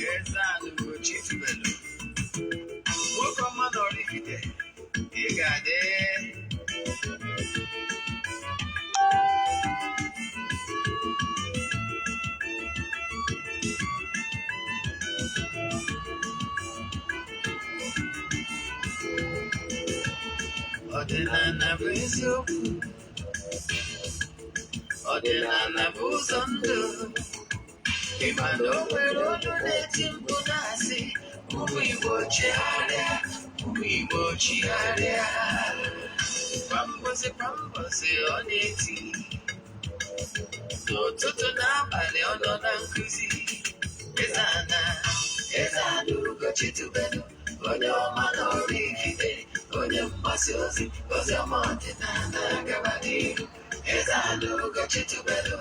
Eze-Ana Ugochi tubelu, nwoke ọma na Oraifite, ị ga-adị. Ọdịnala bụ eziokwu, ọdịnala bụ ụzọ ndụ. Ịma na o nwere olu na-eti mkpu na-asị, ụmụ Igbo chigharịa, ụmụ Igbo chigharịa. Kwa mbọsị kwa mbọsị ọ na-eti, n'ụtụtụ n'abalị ọ nọ na nkụzi. Eze-Ana, Eze-Ana Ugochi tubelu, onye ọma na Oraifite, onye mgbasa ozi, ozi ọma ọdịnala gaba n'ihu. Eze-Ana Ugochi tubelu,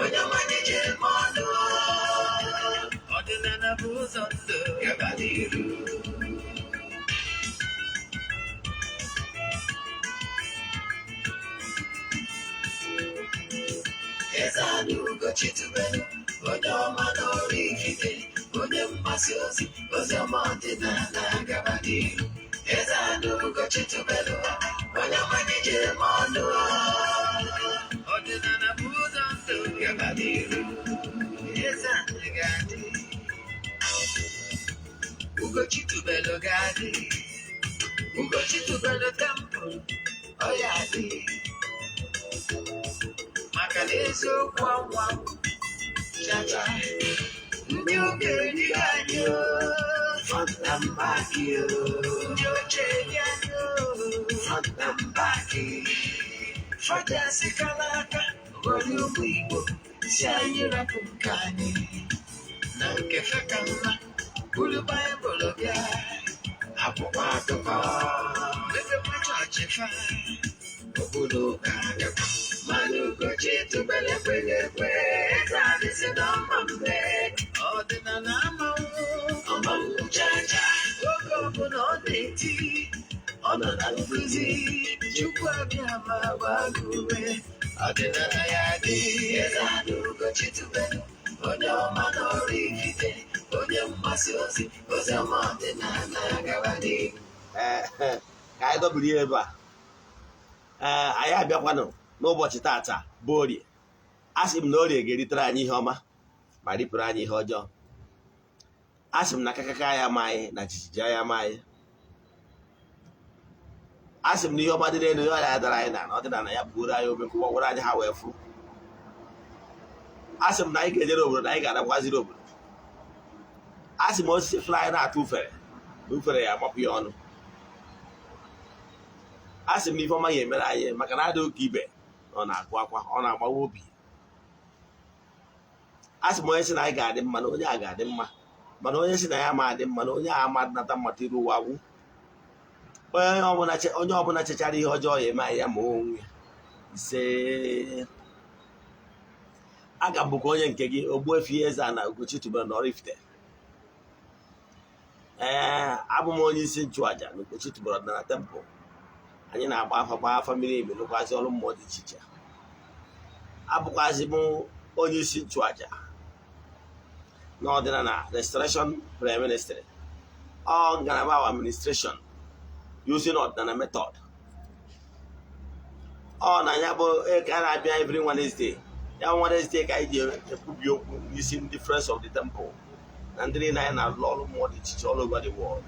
onye ọma na-eje eme ọnụ. Ọdịnala bụ ụzọ ndụ gaba n'ihu. Eze-Ana Ugochi tubelu, onye ọma na Oraifite, onye mgbasa ozi, ozi ọma ọdịnala gaba n'ihu. Eze-Ana Ugochi tubelu, onye ọma na-eje eme ọnụ. Ọdịnala bụ ụzọ ndụ gaba n'ihu. Eze-Ana ga-adị, Ugochi tubelu ga-adị, Ugochi tubelu temple, ọ ya adị. Maka na eziokwu anwa chacha, ndị ụka erighị anyị o, front and back o, ndị oche eri anyị o, front and back. Fọdụ kala aka ghọrọ ụmụ Igbo si anyị rapụ nke anyị na nke fe ka mma, buru Baịbụl bịa, akwụkwọ akụkọ mepekwa chọọchị fa, obodo ụka agakwa. Mana Ugochi tubelu ekweghị ekwe, eze adịsị na ọma mgbe ọdịnala amanwụ ọmanwụ chacha. Oge ọbụla ọ na-eti, ọ nọ na nkụzi, Chukwu abịa ma gbaa gị ume, ọdịnala ya dị. Eze-Ana Ugochi tubelu, onye ọma na Oraifite, onye mgbasa ozi, ozi ọma ọdịnala gaba n'ihu. Ee, ka anyị dọbiri ya ebe a. Ee, anyị abịakwanụ n'ụbọchị tata bụ Orie. A sị m na Orie ga-eritere anyị ihe ọma ma ripụrụ anyị ihe ọjọọ. A sị m na kakaka ya ama anyị na jijiji ya ama anyị. A sị m na ihe ọma dị n'elu ya ya dara anyị na ọdịnala ya buoro anyị obe kwụwara anyị ha wee fụ. A sị m na anyị ga-ejere obodo na anyị ga-anakwaziri obodo. A sị m osisi fly na-atụ ufere na ufere ya amapụ ya ọnụ. A sị m na ife ọma ga-emere anyị, maka na adịghị ka ibe ọ na-agụ akwa ọ na-agbawa obi. A sị m onye sị na anyị ga-adị mma na onye a ga-adị mma, mana onye sị na ya ma adị mma na onye a ama nata mmata iru ụwa gwụ. Onye ọbụla chechara ihe ọjọọ ya eme anyị ya ma onwe ya. Ise, aga m bụkwa onye nke gị, Ogbuefi Eze-Ana Ugochi tubelu na Oraifite. Ee, abụ m onye isi nchụaja na Ugochi tubelu ọdịnala temple. Anyị na-agba afa, gbaa afa miri emi, lụkwazị ọrụ mmụọ dị iche iche. Abụkwazị m onye isi nchụaja na ọdịnala Restoration Prayer Ministry, ọ ngalaba our administration using ọdịnala method. Ọ na ya bụ ka a na-abịa every Wednesday, ya Wednesday ka anyị ji ekwubi okwu n'isi ndị Friends of the Temple na ndị niile anyị na-alụ ọrụ mmụọ dị iche iche all over the world.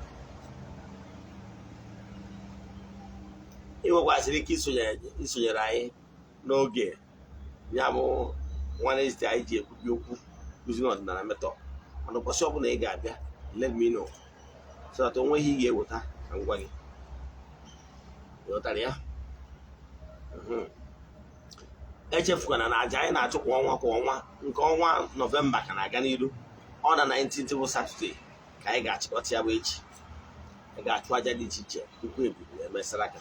Ị nwekwazịrị ike isonyere anyị n'oge ya bụ Wednesday anyị ji ekwubi okwu using ọdịnala method. Mana ụbọchị ọbụla ị ga-abịa, let me know so that onwe ihe ị ga-eweta ka m gwa gị. Ịghọtara ya? Echefukwana na aja anyị na-achụ kwa ọnwa kwa ọnwa, nke ọnwa Nọvemba ka na-aga n'iru. Ọ na 19th bụ Satọde ka anyị ga-achịkọta ya, bụ echi. Anyị ga-achụ aja dị iche iche, ukwu ebube emesara aka,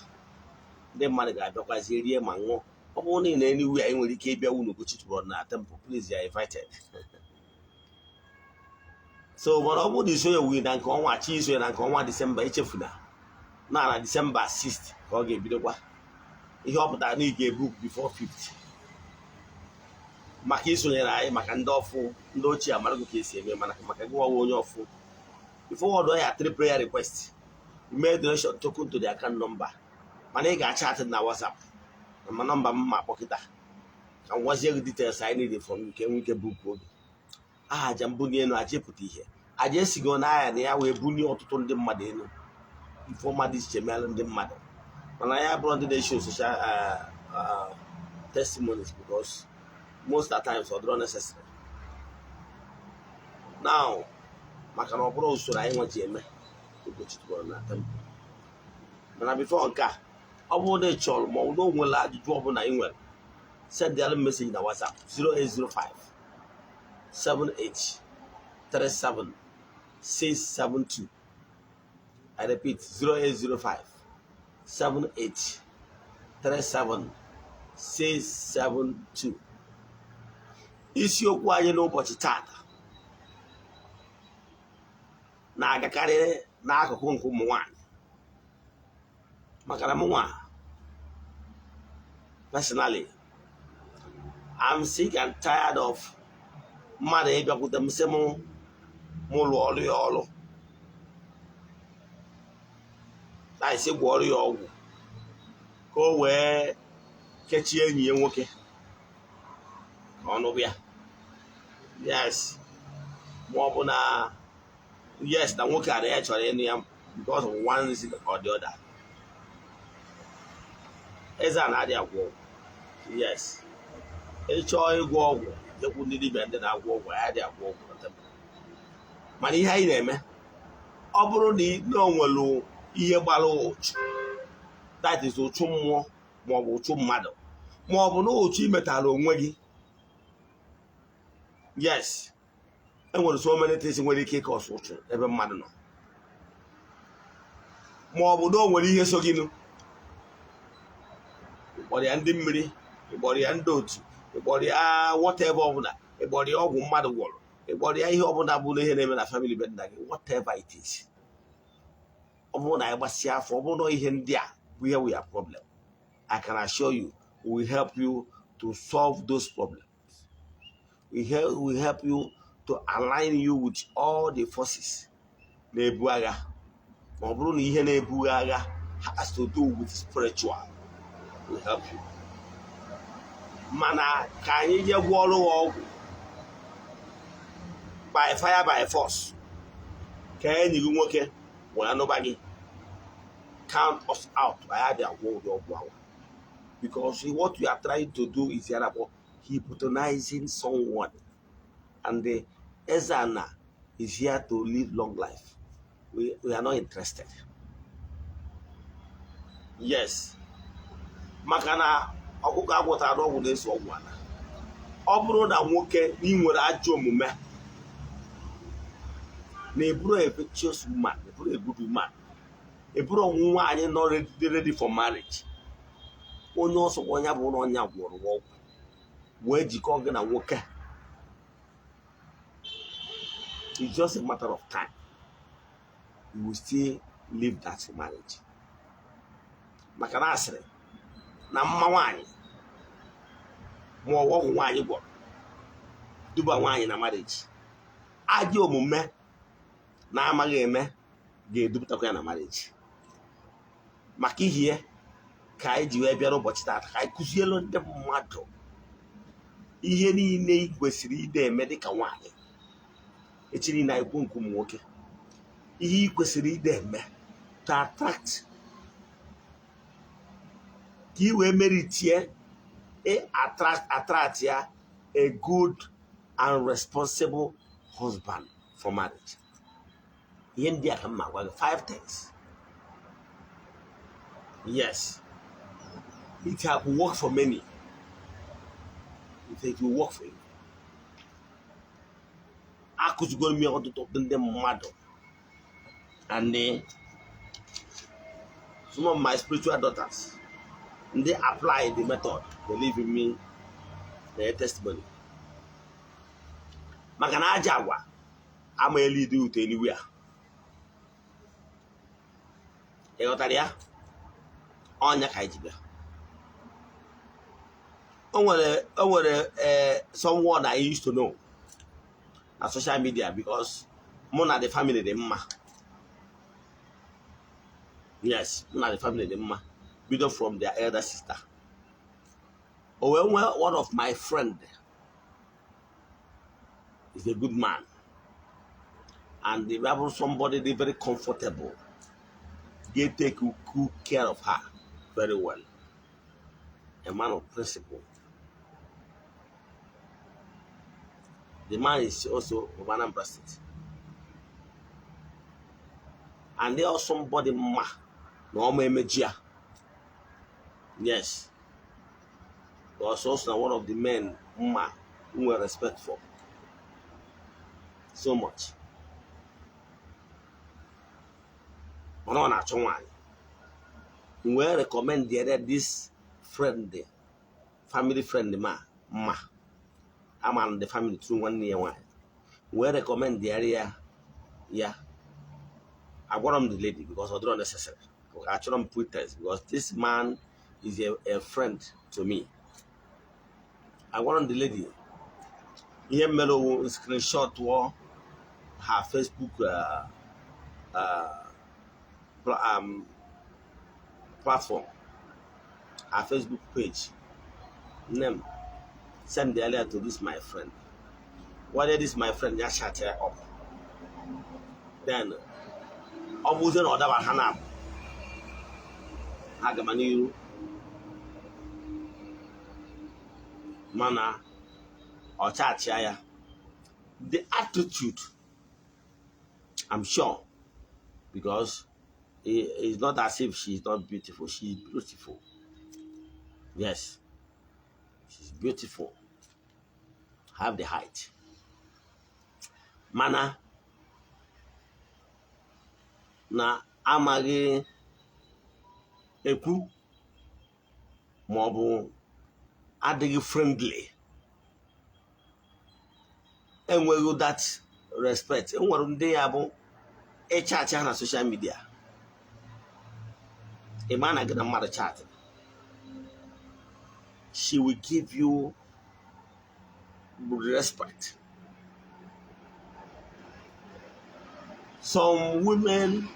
ndị mmadụ ga-abịakwazi rie ma ṅụọ. Ọ bụrụ na ị na enyiwe, anyị nwere ike ịbịa unu Ugochi tubelu na temple. Please, you are invited. So mana ọ bụrụ na isonye wuyi na nke ọnwa chi, isonye na nke ọnwa Disemba, echefuna na Disemba 6 ka ọ ga-ebidokwa. Ihe ọ pụtara na ị ga-ebook before 50 maka isonyere anyị. Maka ndị ọfụ, ndị ochie amarago ka esi eme, mana maka gị nwawa onye ọfụ, forward ya three prayer request, mee donation token to the account number. Mana ị ga-achat na WhatsApp na ma nọmba m ma akpọ kịta ka m gwazie gị details anyị need from you ka enwe ike book oge aha. Aja mbunye elu, aja ịpụta ihe, aja esigo n'ahịa na ya wee bunie ọtụtụ ndị mmadụ elu, ife ọma dị iche melụ ndị mmadụ. Mana ya bụrụ ndị na-eshow social testimonies, because most of the times ọ dịrọ necessary now, maka na ọ bụrụ usoro anyị nwa ji eme Ugochi tụbọrọ na temple. Mana before nke a, ọ bụrụ na ị chọrọ ma ọ bụ na o nwere ajụjụ ọbụla ị nwere, send the message na WhatsApp 0805 78 37 672. I repeat, 0805 78 37 672. Isiokwu anyị n'ụbọchị tata na-agakarị n'akụkụ nke ụmụ nwanyị, maka na mụ nwa personally, I'm sick and tired of mmadụ ịbịakwute m sị mụ lụọ ọrụ ya ọrụ na-esi gwọọrọ ya ọgwụ ka o wee kechie enyi ya nwoke ka ọ nụbịa. Yes, ma ọ bụ na yes, na nwoke a na ya chọrọ ịnụ ya because of one reason or the other. Eze a na-adị agwọ ọgwụ. Yes, ịchọọ ịgwọ ọgwụ, jekwu ndị dibịa, ndị na-agwọ ọgwụ. Ya dị agwọ ọgwụ na temple. Mana ihe anyị na-eme, ọ bụrụ na ị na o nwere ihe gbara ụchụ, that is ụchụ mmụọ maọbụ ụchụ mmadụ maọbụ na ụchụ imetara onwe gị, yes, enwere so many things nwere ike ịcause ụchụ ebe mmadụ nọ, maọbụ na o nwere ihe so gị nụ, ịkpọrọ ya ndị mmiri, ịkpọrọ ya ndị otu, ịkpọrọ ya whatever ọbụla, ịkpọrọ ya ọgwụ mmadụ gwọrọ, ịkpọrọ ya ihe ọbụla bụ na ihe na-eme na family be nna gị, whatever it is, ọ bụrụ na anyị gbasịa afọ, ọ bụrụ na ihe ndị a bụ ihe we are problem, I can assure you we will help you to solve those problems. We help you to align you with all the forces na-ebu agha. Ma ọ bụrụ na ihe na-ebu agha has to do with spiritual, we help you. Mana ka anyị jee gwọọrọ ha ọgwụ by fire by force ka enyi gị nwoke wee nụba gị, count us out. Anyị abịa gwọ ụdị ọgwụ ahụ, because what you are trying to do is ya na-akpọ hypnotizing someone, and the Ezana is here to live long life. We are not interested. Yes, maka na ọkụkọ agwọtara ọgwụ na-eso ọgwụ ala. Ọ bụrụ na nwoke na ị nwere ajọ omume, na eburu a virtuous woman, eburu a good woman, eburu nwaanyị nọ ready for marriage, onye ọsọ onye bụ na ọnya gwọrọ ọgwụ wee jikọọ gị na nwoke, it's just a matter of time, you will still leave that marriage. Maka na asịrị na mma nwaanyị ma ọ bụ ọgwụ nwaanyị gwọrọ duba nwaanyị na marriage, ajọ omume na-amaghị eme ga-edupụtakwa ya na marriage. Maka ihie ka anyị ji wee bịa n'ụbọchị taata ka anyị kụzielu ndị mmadụ ihe niile ị kwesịrị ide eme dịka nwaanyị. Echi niile anyị kwuo nke ụmụ nwoke, ihe ị kwesịrị ide eme to attract, ka ị wee meritie attract ya a good and responsible husband for marriage. Ihe ndị a ka m ma gwa gị, five things. Yes, it have worked for many. It will work for you. Akụzigoro m ya ọtụtụ ndị mmadụ, and some of my spiritual daughters, ndị apply the method, believe in me, na testimony. Maka na aja agwa ama elu dị ụtọ anywhere. Ị ghọtara ya? Ọnya ka anyị ji bịa. O nwere someone I used to know na social media, because mụ na the family dị mma. Yes, mụ na the family dị mma, bido from their elder sister. O wee nwee one of my friend is a good man and the bụ somebody dị very comfortable, get take good care of her very well, a man of principle. The man is also of Anambra State and they are somebody mma na ọma emeji ya. Yes, because also na one of the men mma nwere respect for so much. Mana ọ na-achọ nwaanyị, m wee recommend there this friend, family friend ma mma ama the family through nwanne ya nwaanyị, wee recommend there ya. Ya agwara m the lady, because ọ dịrọ necessary, achọrọ m pretext, because this man is a friend to me. Agwara m the lady ihe mere owu screenshot wọ her Facebook platform, her Facebook page name, send the earlier to this my friend. Whether this my friend ya chat her up, then ọ bụzie na ọ dabara ha na ha gaba n'iru. Mana ọ chatịa ya, the attitude, I'm sure, because it's not as if she's not beautiful. She's beautiful. Yes, she's beautiful, have the height, mana na amaghị ekwu ma ọ bụ adịghị friendly, enweghị that respect. Enwere ndị ya bụ ịchatị ha na social media, ị ma na gị na mmadụ chat, she will give you respect. Some women,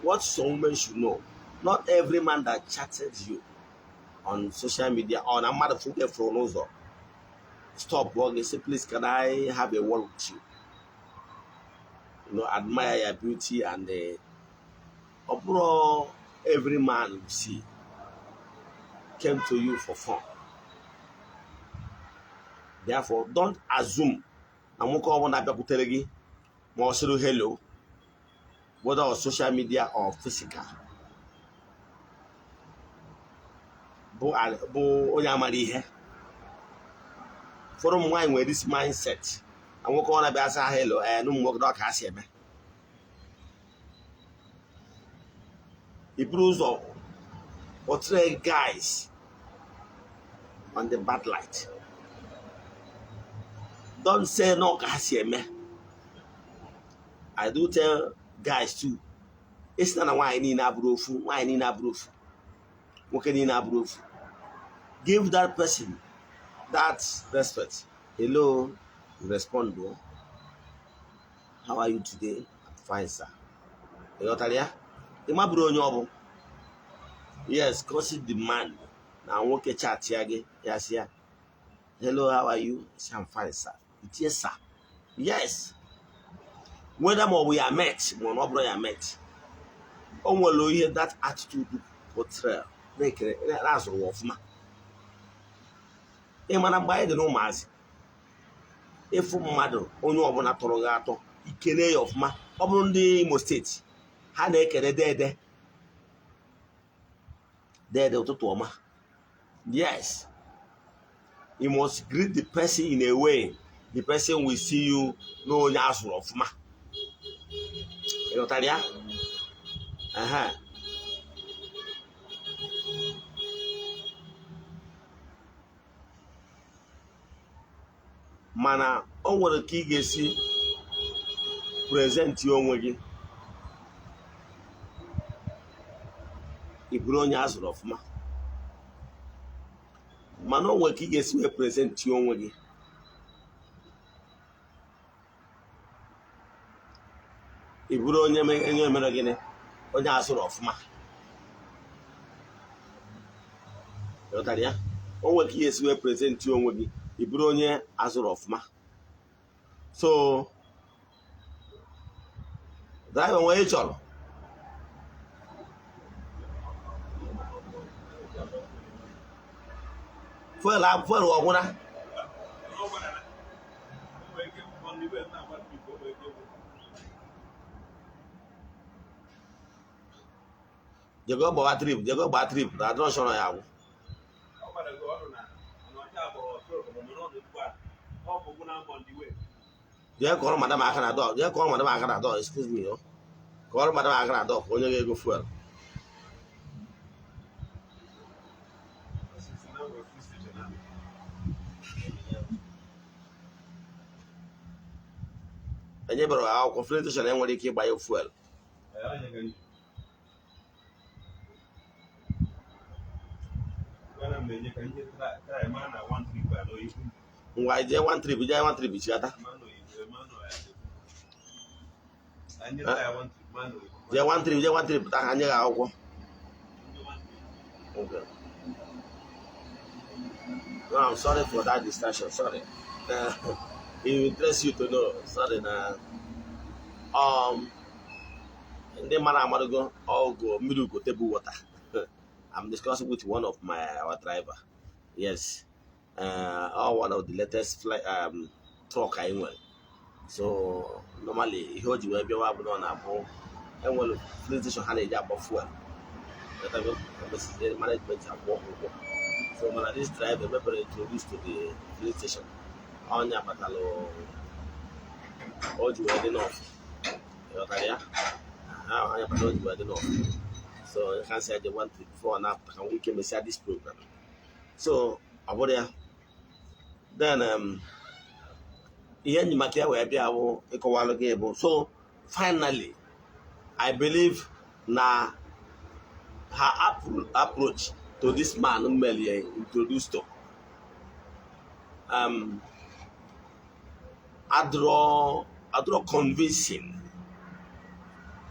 what some women should know, not every man that chatted you on social media or na mmadụ fụke fụrụ n'ụzọ stop working, say, "Please, can I have a word with you?" Admire your beauty and ọ bụrụ every man you see came to you for fun. Therefore, don't assume na nwoke ọbụla bịakwutere gị ma ọ sịrị hello, whether on social media or physical, bụ onye amara ihe. Ụfọdụ ụmụ nwaanyị nwere this mindset na nwoke ọ na-abịa asa hello, ee, na ụmụ nwoke na ọ ka ha si eme. Iburu ụzọ portray guys on the bad light. Don't say no ka ha si eme. I do tell guys too, esi na nwaanyị niile abụrụ ofu, nwaanyị niile abụrụ ofu, nwoke niile abụrụ ofu. Give that person that respect. Hello, you respond o, "How are you today?" "I'm fine, sir." Ị ghọtara ya? Ị mabụrụ onye ọ bụ. Yes, cause demand na nwoke chat ya gị, ya sị ya, "Hello, how are you?" Say, "I'm fine, sir." Itinye "sir". Yes, whether ma ọ bụ ya met ma ọ bụrụ ya met, o nwere ihe that attitude portrayal na-ekere na-azụrụ ya ọfụma. Ị mara mgbe anyị dị n'ụmụazị, ịfụ mmadụ, onye ọbụla tọrọ gị atọ, ikele ya ọfụma. Ọ bụrụ ndị Imo Steeti, ha na-ekele dede dede, ụtụtụ ọma. Yes, you must greet the person in a way the person will see you na onye azụrụ ọfụma. Ị ghọtara ya? Ehe. Mana o nwere ka ị ga-esi present onwe gị, ị bụrụ onye azụrụ ọfụma. Mana o nwere ka ị ga-esi wee present onwe gị, ị bụrụ onye mere gịnị, onye asụrụ ọfụma. Ghọtara ya? O nwere ka ị ga-esi wee present onwe gị, ị bụrụ onye azụrụ ọfụma. So driver, nwere ị chọrọ fuel, fuel ọgwụna. Jego gbawa trip, jego gbaa trip na adrọshọn ya agwụ. Jee kọrọ madam aka na dọọ, jee kọrọ madam aka na dọọ. Excuse me o, kọrọ madam aka na dọọ ka onye ga-ego fuel. Enyebere akwụkwọ filling station enwere ike ịgbanye fuel. Ngwa, jee one trip, jee one trip, chiata. Jee one trip, jee one trip, pụta ha nye gị akwụkwọ. Okay. No, I'm sorry for that distraction. Sorry. It will interest you to know. Sorry na. Ndị mara amadogo ọgụ mmiri ugo table water. I'm discussing with one of my our driver. Yes. All one of the latest flight truck anyị nwere. So normally ihe o ji wee bịawa bụ na ọ na-abụ enwere filling station ha na-eji agba fuel. Management akwụ ụgwọ. So mana this driver mepere introduce to the filling station. Ọnya kpatalụ o ji wee dị n'ọfụ. Ịghọtara ya? Ọnya kpatara o ji wee dị n'ọfụ. So you can say I one trip before na-apụta ka nwee ike mesịa this program. So ọ bụrụ ya. Then ihe nyi maka ya wee bịa bụ ịkọwalụ gị bụ, so finally I believe na her approach to this man melie introduced to adịrọ convincing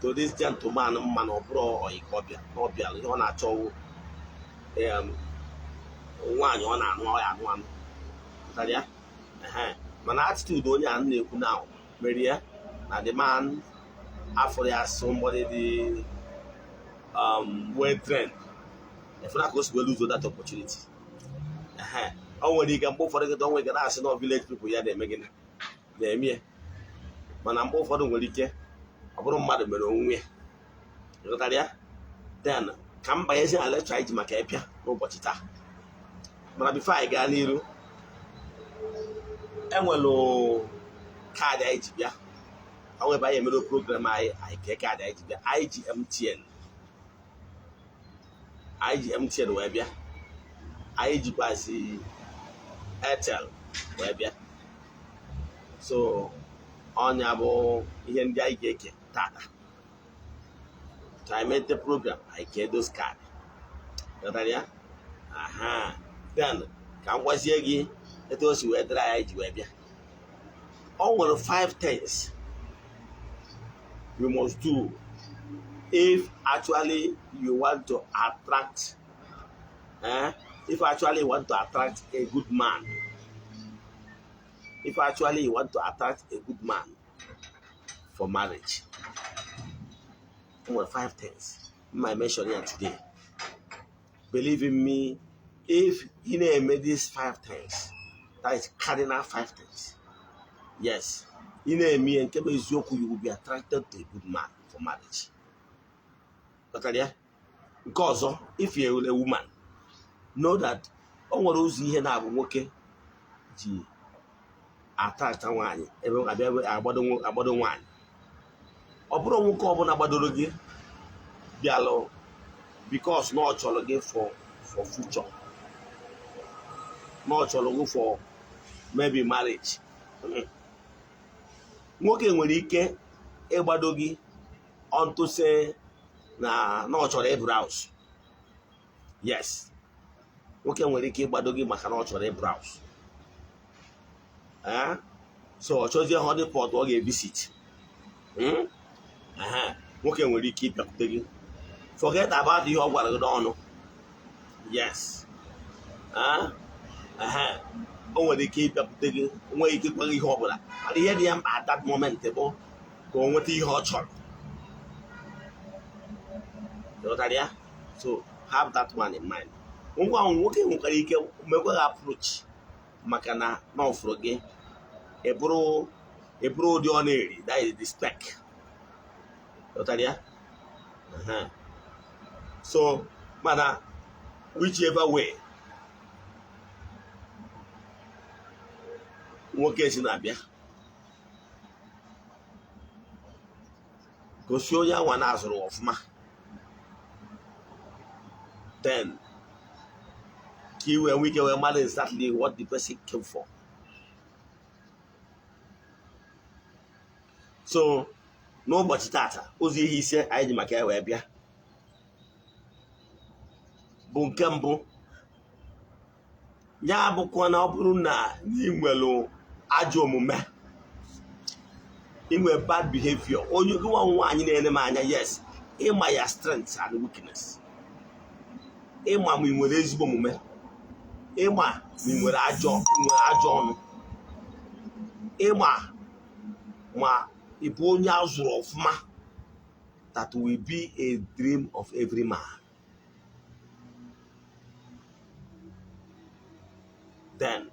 to this gentleman. Mma na ọ bụrụ ọyị ka ọ bịa na ọ bịara, ihe ọ na-achọ nwaanyị ọ na-anụ, ọ ya anụ anụ. Pụtara ya? Mana attitude onye a na-ekwu na mere ya na the man afọrọ ya somebody dị well trained. Efuna ka o si wee lose that opportunity. O nwere ike mgbe ụfọdụ kịta o nwere ike na-asị na village people ya na-eme gịnị na-eme ya, mana mgbe ụfọdụ nwere ike ọ bụrụ mmadụ mere onwe ya. Ịghọtara ya? Then ka m banyezi na lecture anyị ji maka ịpịa n'ụbọchị taa. Mana before anyị gaa n'iru, enwere kaadị anyị ji bịa. Ọ nwebe anyị emere program anyị, anyị kee kaadị anyị ji bịa. Anyị ji MTN, anyị ji MTN wee bịa, anyị jikwazi Airtel wee bịa. So ọnya bụ ihe ndị anyị ga-eke tata ka anyị mete program, anyị kee those kaadị. Ghọtara ya? Aha. Then ka m gwazie gị etu o si wee dịrị anyị ji wee bịa. O nwere five things you must do if actually you want to attract if actually you want to attract a good man, if actually you want to attract a good man for marriage. O nwere five things I mention here today. Believe in me, if ị na-eme these five things, that is cardinal five things, yes, ị na-eme ihe nke bụ eziokwu, you will be attracted to a good man for marriage. Ghọtara ya? Nke ọzọ, if you are a woman, know that o nwere ụzọ ihe na-abụ nwoke ji attract nwaanyị ebe abịa agbado nwaanyị. Ọ bụrụ nwoke ọbụla gbadoro gị bịalụ because na ọ chọrọ gị for future, na ọ chọrọ gị for maybe marriage. Nwoke nwere ike ịgbado gị onto say na ọ chọrọ ịbrowse. Yes, Nwoke nwere ike ịgbado gị maka na ọ chọrọ ịbrowse. So ọ chọzie honeypot ọ ga-evisit. Nwoke nwere ike ịbịakwute gị, forget about ihe ọ gwara gị n'ọnụ. Yes, o nwere ike ịbịakwute gị, nwere ike ịgwa gị ihe ọbụla, mana ihe dị ya mkpa at that moment bụ ka o nweta ihe ọ chọrọ. Ịghọtara ya? So have that one in mind. Ngwa, nwoke nwekwara ike mekwa gị approach maka na ọ fụrụ gị, ịbụrụ ụdị ọ na-eri, that is the spec. Ịghọtara ya? So mana whichever way nwoke si na-abịa, gosi onye anwa na-azụrụ ọfụma, then ka i wee nwee ike wee mara exactly what the person came for. So n'ụbọchị tata, ụzọ ihe ise anyị ji maka ya wee bịa bụ nke mbụ ya bụkwa na ọ bụrụ na ị nwere ajọ omume, inwe bad behavior, onye gịnwa nwaanyị na-ene m anya, yes, ịma ya strength and weakness, ịma ma ị nwere ezigbo omume, ịma ma ị nwere ajọ ọnụ, ịma ma ị bụ onye azụrụ ọfụma, that will be a dream of every man. Then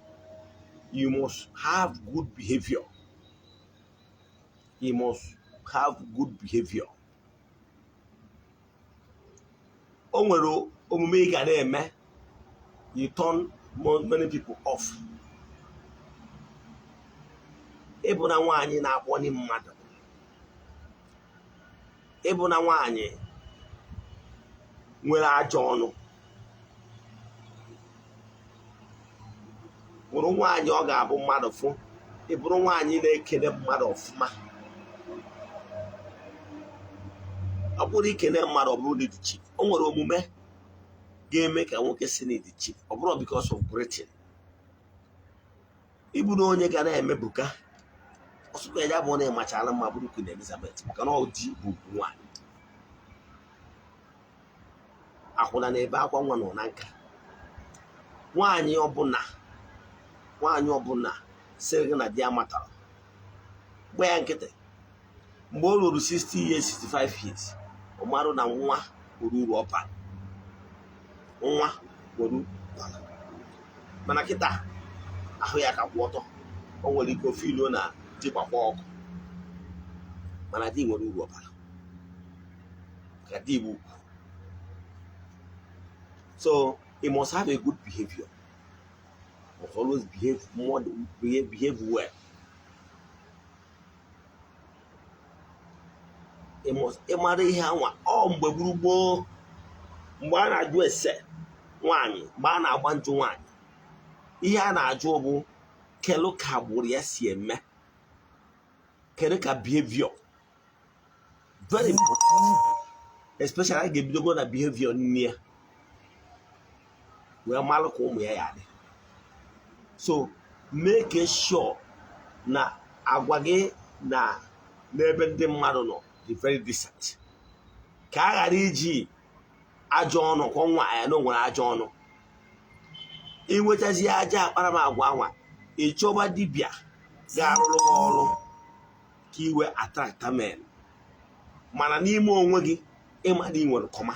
you must have good behavior. You must have good behavior. O nwere omume ị ga na-eme, you turn many people off. Ịbụ na nwaanyị na-akpọni mmadụ, ịbụ na nwaanyị nwere ajọ ọnụ, bụrụ nwaanyị ọ ga-abụ mmadụ fụ, ị bụrụ nwaanyị na-ekele mmadụ ọfụma. Ọ bụrụ ikele mmadụ, ọ bụrụ na ịdị cheap, o nwere omume ga-eme ka nwoke si na ịdị cheap, ọ bụrụ because of greeting. Ịbụrụ onye ga na-emebuka ọsụkwa ya bụ na ịmachala mma bụrụ Queen Elizabeth, maka na ọ dị bụ nwaanyị akwụna na-ebe akwa nwa nọ na nka. Nwaanyị ọbụla sịrị gị na di ya matara, gba ya nkịtị. Mgbe o ruru 60 years, 65 years, ọ marụ na nwa nwere uru ọ bara, nwa nwere bara. Mana kịta ahụ ya ka kwụ ọtọ, o nwere ike ofe ilo na di gbakwa ọkụ, mana di nwere uru ọ bara, ka di bụ ugwu. So you must have a good behavior. You must always behave more, behave well. You must ịmara ihe anwa ọ mgbe gburugburu, mgbe a na-ajụ ese nwaanyị, mgbe a na-agba njụ nwaanyị, ihe a na-ajụ bụ kelu ka agbụrụ ya si eme, kedu ka behavior, very important, especially anyị ga-ebidogo na behavior nne ya wee malụ ka ụmụ ya ya dị. So make sure na agwa gị na n'ebe ndị mmadụ nọ dị very decent, ka a ghara iji ajọ ọnụ kwọ nwa ya na o nwere ajọ ọnụ. Inwetazi aja akparamagwa anwa, ịchọba dibịa ga-arụrụ gị ọrụ ka iwe attract men, mana n'ime onwe gị ịma na ị nwere kọma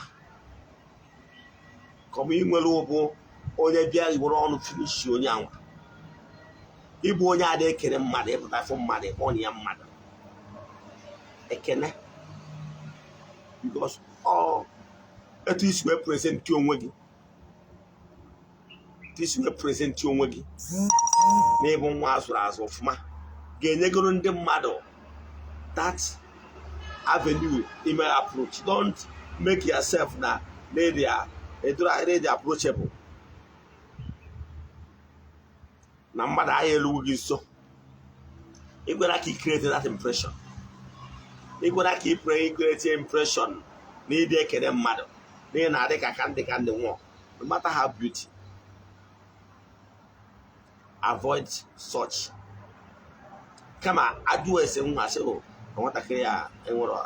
kọma, ị nwere ụbụ onye bịa were ọnụ finish onye anwa. Ịbụ onye ada ekele mmadụ, ịpụta afọ mmadụ ịkpọ ya mmadụ ekene, because ọ etu isi wee presenti onwe gị, etu isi wee presenti onwe gị n'ịbụ nwa azụrụ azụ ọfụma ga-enyegoro ndị mmadụ that avenue ime approach. Don't make yourself na lady approachable, na mmadụ agha eluwu gị nso. Ịgwara ka i create that impression, ịgwara ka i create impression na ịdị ekele mmadụ, na ị na-adị ka ndị ka ndị nwụọ. No matter how beauty, Avoid such. Kama ajụ ese nwa sị, o nwatakịrị a enwero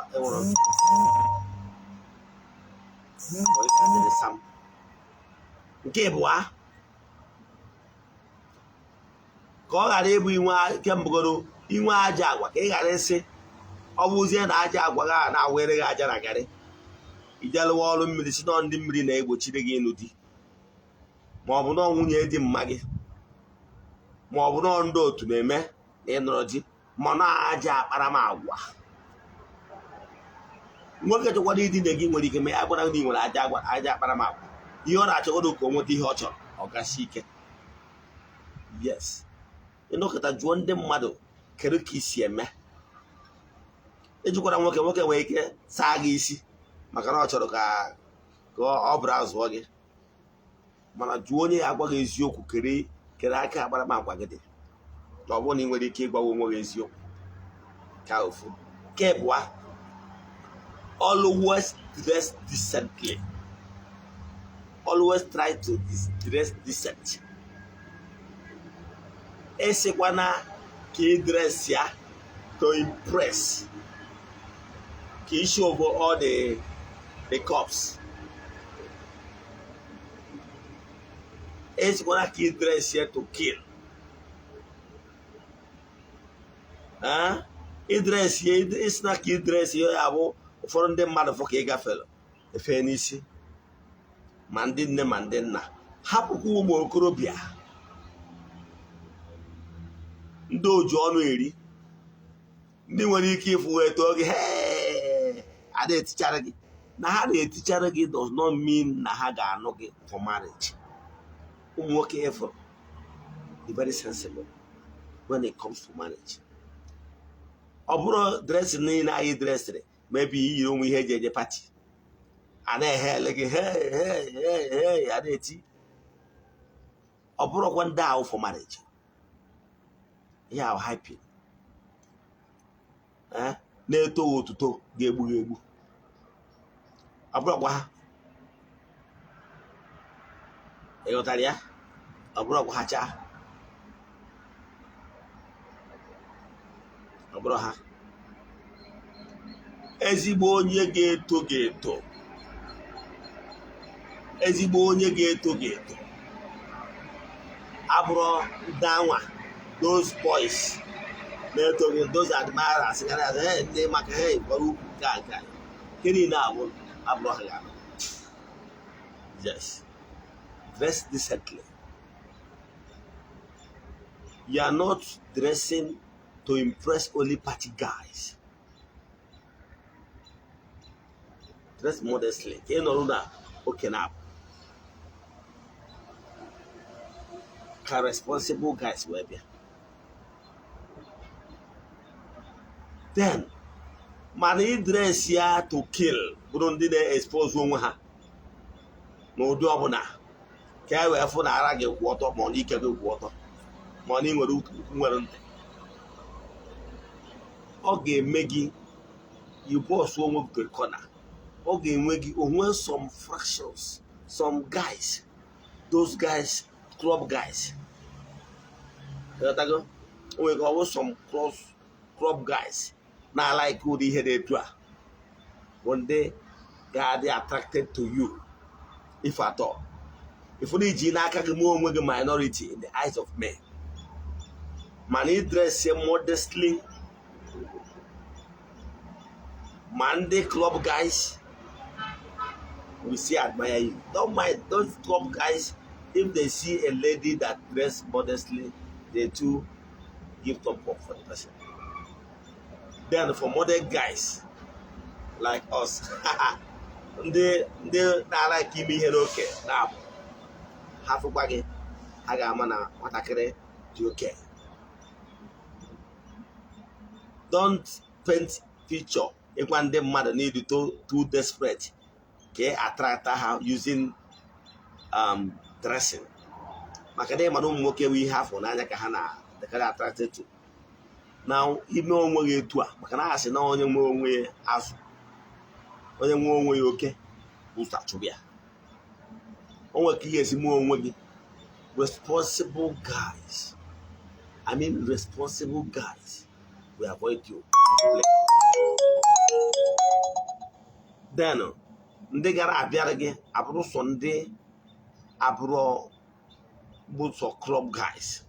sam. Nke ịbụa, ka ọ ghara ịbụ inwe nke mbụgoro inwe aja agwa, ka ị ghara ịsị ọ bụzie na aja agwa gị a na-awere gị aja na garị, ijelụwa ọrụ mmiri si nọ ndị mmiri na-egbochiri gị ịnụ di, ma ọ bụ nọ nwunye di mma gị, ma ọ bụ nọ ndị otu na-eme na ịnụrụ di, ma na aja akparamagwa. Nwoke chọkwara idina gị nwere ike ma ya gwara gị nwere aja agwa, aja akparamagwa. Ihe ọ na-achọgodo ka o nweta ihe ọ chọrọ, ọ gasị ike. Yes, ịnọkọta jụọ ndị mmadụ kedu ka isi eme. Ejukwara nwoke, nwoke nwere ike saa gị isi maka na ọ chọrọ ka ọ bụrụ azụọ gị, mana jụọ onye ya agwa gị eziokwu kere aka akparamagwa gị dị, na ọ bụrụ na ị nwere ike ịgwawa onwe gị eziokwu. Ka ofu nke abụọ, always dress decently. Always try to dress decent. Esikwana ka ị dress ya to impress, ka ị show over all the cops. Esikwana ka ị dress ya to kill. Ị dress ya, isina ka ị dress ya, ya bụ ụfọdụ ndị mmadụ fọ ka ị gafere efe n'isi, ma ndị nne ma ndị nna. Hapụkwa ụmụ okorobịa ndị oji ọnụ eri, ndị nwere ike ịfụ wee too gị, ada etichara gị. Na ha na-etichara gị does not mean na ha ga-anụ gị for marriage. Ụmụ nwoke ịfụrụ dị very sensible when it comes to marriage. Ọ bụrụ dressing niile anyị dressịrị, maybe iyiri ụmụ ihe eji eje party, a na-ehe ele gị, hey hey hey hey, a na-eti. Ọ bụrụkwa ndị ahụ for marriage, ihe ahụ hyping na-eto otuto ga-egbu gị egbu. Ọ bụrụkwa ha, ị ghọtara ya? Ọ bụrụkwa ha chaa, ọ bụrụ ha. Ezigbo onye ga-eto ga-eto, ezigbo onye ga-eto ga-eto, abụrụ ndị anwa, those boys na-eto gị, those admirers gara aga, hey, ndị maka hey gwara ukwu nke a nke a nke niile abụrụ ha ga-anọ. Yes, dress decently. You are not dressing to impress only party guys. Dress modestly. Ka ị nọrọ na oke na ka responsible guys wee bịa. Then mana ị dress ya to kill bụrụ ndị na-expose onwe ha n'ụdị ọbụla ka e wee fụ na ara gị kwụ ọtọ, ma ọ na ike gị kwụ ọtọ, ma ọ na ị nwere ukwu nwere ntị. Ọ ga-eme gị ibọsụ onwe gị kọna. Ọ ga-enwe gị onwe some fractions, some guys, those guys, club guys. Ịghọtago? O nwere ka ọ bụ some club guys na-alike ụdị ihe dị etu a, bụ ndị ga-adị attracted to you if at all. If na iji n'aka gị mee onwe gị minority in the eyes of men, mana ị dress modestly, ma ndị club guys will still admire you. Don't mind those club guys, if they see a lady that dress modestly, they too give thumb up for the person. Then for modern guys like us, ndị na-alike ime ihe n'oke na-abụ ha fụkwa gị, ha ga-ama na nwatakịrị dị oke. Don't paint picture ịgwa ndị mmadụ na ịdị too desperate ka ị attract ha using dressing, maka na ịmara ụmụ nwoke bụ ihe afọ n'anya ka ha na-adịkarị attracted to. Na ime onwe gị etu a, maka na a sị na onye nwe onwe ya azụ, onye nwe onwe ya oke ụzọ achụbụ ya. O nwere ka ị ga-esi mee onwe gị responsible guys I mean, responsible guys will avoid you. Then ndị gara abịara gị abụrụ sọ ndị abụrụ bụ sọ club guys.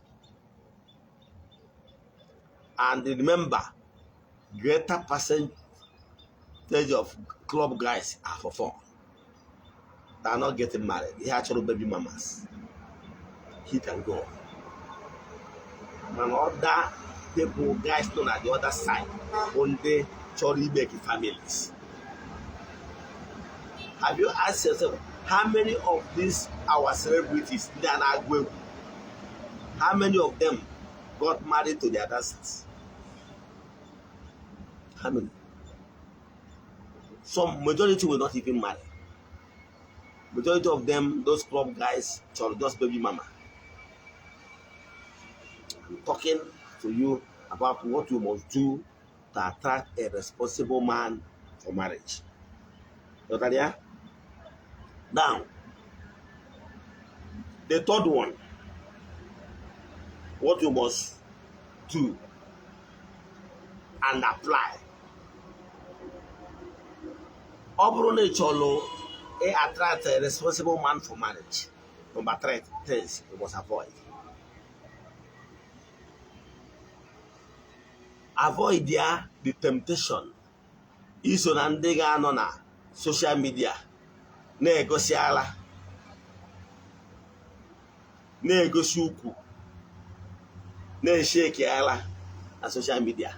And remember, greater percentage of club guys are for fun. They are not getting married. They are actual baby mamas. Hit and go. And other people, guys known at the other side, only chọrọ make families. Have you asked yourself how many of these our celebrities ndị a na-agụ egwu, how many of them got married to their dancers? How many? Some majority will not even marry. Majority of them, those club guys, chọrọ just baby mama. I'm talking to you about what you must do to attract a responsible man for marriage. Ghọtara ya? Now, the third one, what you must do and apply. Ọ bụrụ na ị chọrọ ị attract a responsible man for marriage, number three things you must avoid. Avoid ya the temptation iso na ndị ga-anọ na social media na-egosi ala, na-egosi ukwu, na-eshake ala na social media,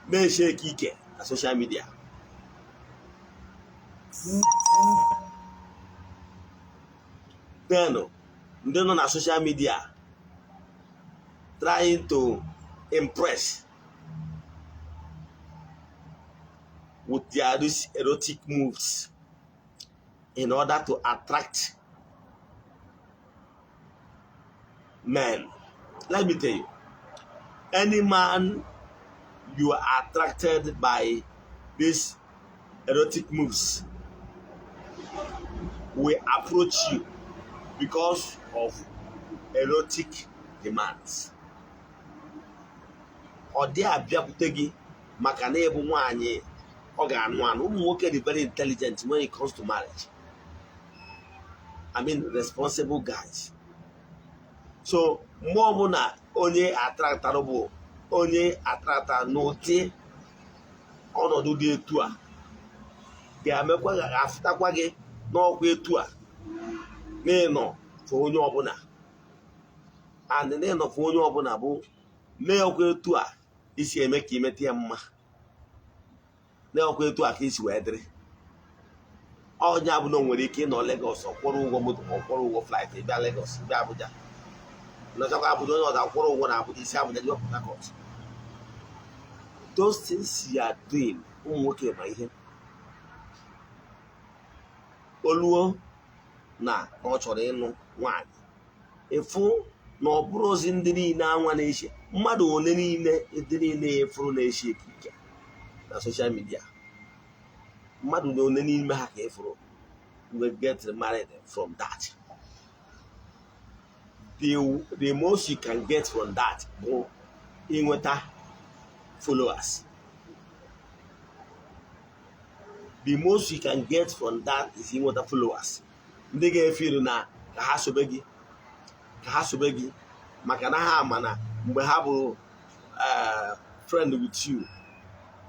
na-eshake ike na social media. Then ndị nọ na social media trying to impress with their these erotic moves in order to attract men. Let me tell you, any man you are attracted by these erotic moves will approach you because of erotic demands. Ọ dị abịakwute gị maka na ịbụ nwaanyị ọ ga-anụ anụ. Ụmụ nwoke dị very intelligent when it comes to marriage. I mean, responsible guys. So mgbe ọbụla onye attractara bụ onye attractara n'ụdị ọnọdụ dị etu a ga-emekwa ga-afụtakwa gị n'ọkwa etu a n'ịnọ for onye ọbụla, and n'ịnọ for onye ọbụla bụ n'ọkwa etu a isi eme ka imeta ya mma, n'ọkwa etu a ka isi wee dịrị. Onye abụla nwere ike ịnọ Lagos ọkwụrụ ụgwọ moto, ọkwụrụ ụgwọ flight bịa Lagos, bịa Abuja, nọchakwa Abuja, onye ọzọ akwụrụ ụgwọ na Abuja, isi Abuja jee Port Harcourt. Those things you are doing, ụmụ nwoke ma ihe oluo na ọ chọrọ ịnụ nwaanyị, ịfụ na ọ bụrụ ozi ndị niile anwa na-eche mmadụ one niile ndị niile efuru na-eche ekike na social media, mmadụ na one n'ime ha ka efuru will get married from that. The most you can get from that bụ inweta followers. The most you can get from that is inweta followers. Ndị ga-efiru na ka ha sobe gị, ka ha sobe gị maka na ha ama na mgbe ha bụ friend with you,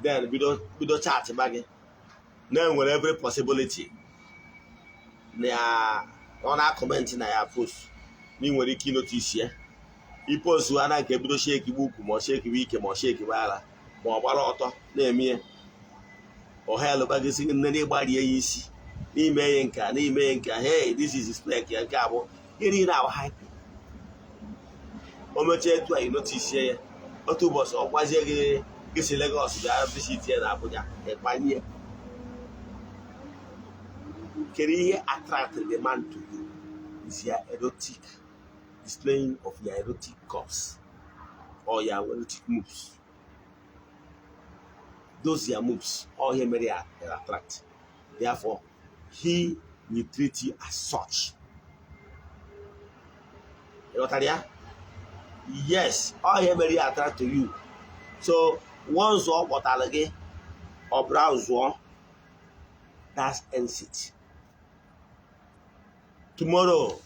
then bido chat ba gị na-enwere every possibility na ọ na-akọmentị na ya post na ị nwere ike ịnotice ya. Ipostu ha na nke bido shake ukwu ma ọ shake ike ma ọ shake ara ma ọ gbara ọtọ na-eme ya, ọha elụbagisi nne na ịgbarie ya isi n'ime ya nke a n'ime ya nke a, hey, this is spec ya nke abụọ ihe niile ahụ hype. O mechaa etu a inotisie ya, otu ụbọchị ọ gwazie gị gị si Lagos bịa visit ya na Abuja, ịkpanye. Kedu ihe attract the man to you is your erotic displaying of your erotic cups or your erotic moves. Those your moves, all he mere ya attract. Therefore, he will treat you as such. Ịghọtara ya? Yes, ọ ihe mere ya attract to you. So once ọ kpọtara gị, ọ browse, that's ends it. Tomorrow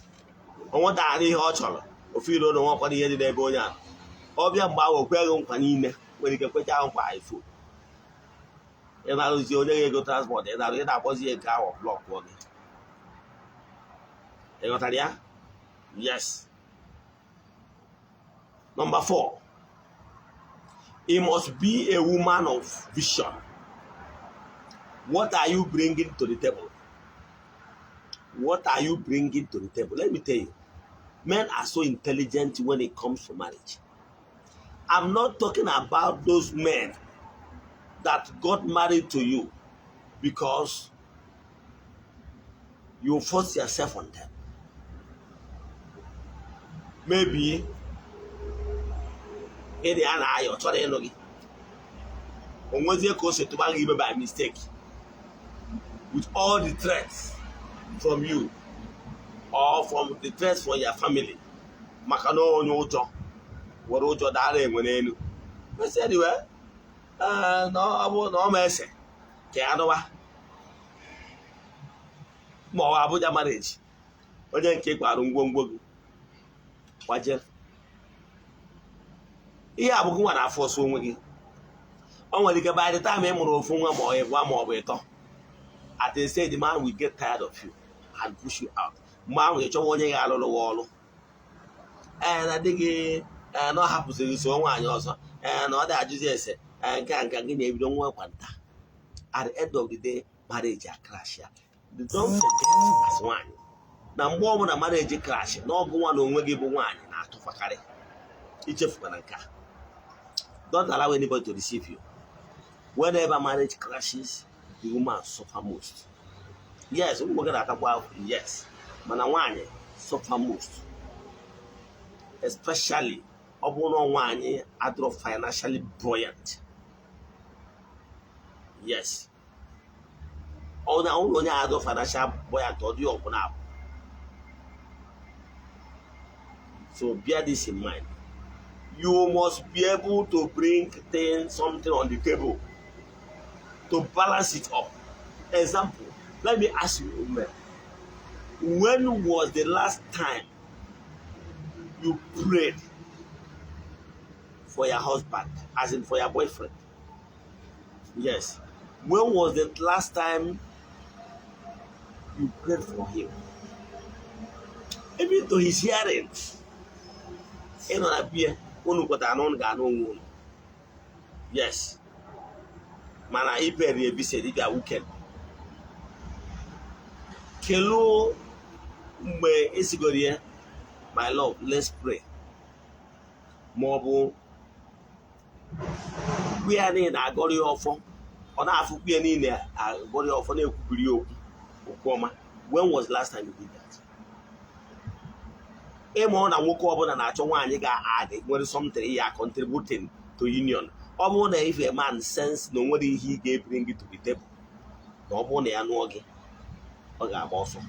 o nwetara ihe ọ chọrọ, ofu iro na nwekwara ihe dị n'ebe onye a ọ bịa. Mgbe ahụ, o kweghị nkwa niile, nwere ike kwecha nkwa iPhone. Ị na-arụzi onye ga-ego transport, ị na-arụ, ị na-akpọzi ya nke ahụ, blockụọ gị. Ị ghọtara ya? Yes. Number four, he must be a woman of vision. What are you bringing to the table? What are you bringing to the table? Let me tell you, men are so intelligent when it comes to marriage. I'm not talking about those men that got married to you because you force yourself on them. Maybe ịdị ya na-aya, ọ chọrọ ịlụ gị, o nwezie ka o si tụba gị ime by mistake, with all the threats from you or from the threats from your family, maka na onye ụjọ were ụjọ dara enwe n'elu. Mesị anyway, na ọ bụ na ọ ma ese ka ya nụwa, ma ọ bụ Abuja marriage, onye nke kwarụ ngwongwo gị gbajere. Ihe abụghị nwa na-afọ ọsọ onwe gị. O nwere ike by the time ị mụrụ ofu nwa ma ọ ịbụa ma ọ bụ ịtọ, at a stage the man will get tired of you and push you out. Mgbe ahụ, ị chọwa onye ga-alụrụ gị ọrụ. Ee, na di gị, ee, na ọ hapụziri so nwaanyị ọzọ, ee, na ọ dị ajụzi ese, ee, nke a nke gị na-ebido nwa ekwanta. At the end of the day, marriage a crash ya. Don't forget, as nwaanyị, na mgbe ọbụla marriage crash, na ọgụ nwa na onwe gị bụ nwaanyị na-atụfakarị. Ichefukwana nke a. Don't allow anybody to deceive you. Whenever marriage crashes, the woman suffer most. Yes, ụmụ nwoke na-atakwa ahụ, yes, mana nwaanyị suffer most, especially ọ bụrụ na nwaanyị adịrọ financially buoyant. Yes, ọ na ụlọ onye adịrọ financial buoyant, ọ dị ọbụla abụ. So bear this in mind: you must be able to bring things, something on the table to balance it up. Example, let me ask you, women, when was the last time you prayed for your husband, as in for your boyfriend? Yes, when was the last time you prayed for him, even to his hearing? Ị nọ na bie, unu kwetara na unu ga-anụ onwe unu, yes, mana iberi ebise dibịa weekend. Kedu mgbe esigoro ya, "My love, let's pray," ma ọ bụ kwu ya niile agọrọ ya ọfọ, ọ na-afụkwu ya niile agọrọ ya ọfọ, na-ekwubiri ya okwu okwu ọma? When was the last time you did that? Ịma na nwoke ọbụla na-achọ nwaanyị ga-adị nwere something ya contributing to union. Ọ bụrụ na if a man sense na o nwere ihe ị ga-ebring to the table, na ọ bụrụ na ya nụọ gị, ọ ga-agba ọsọ.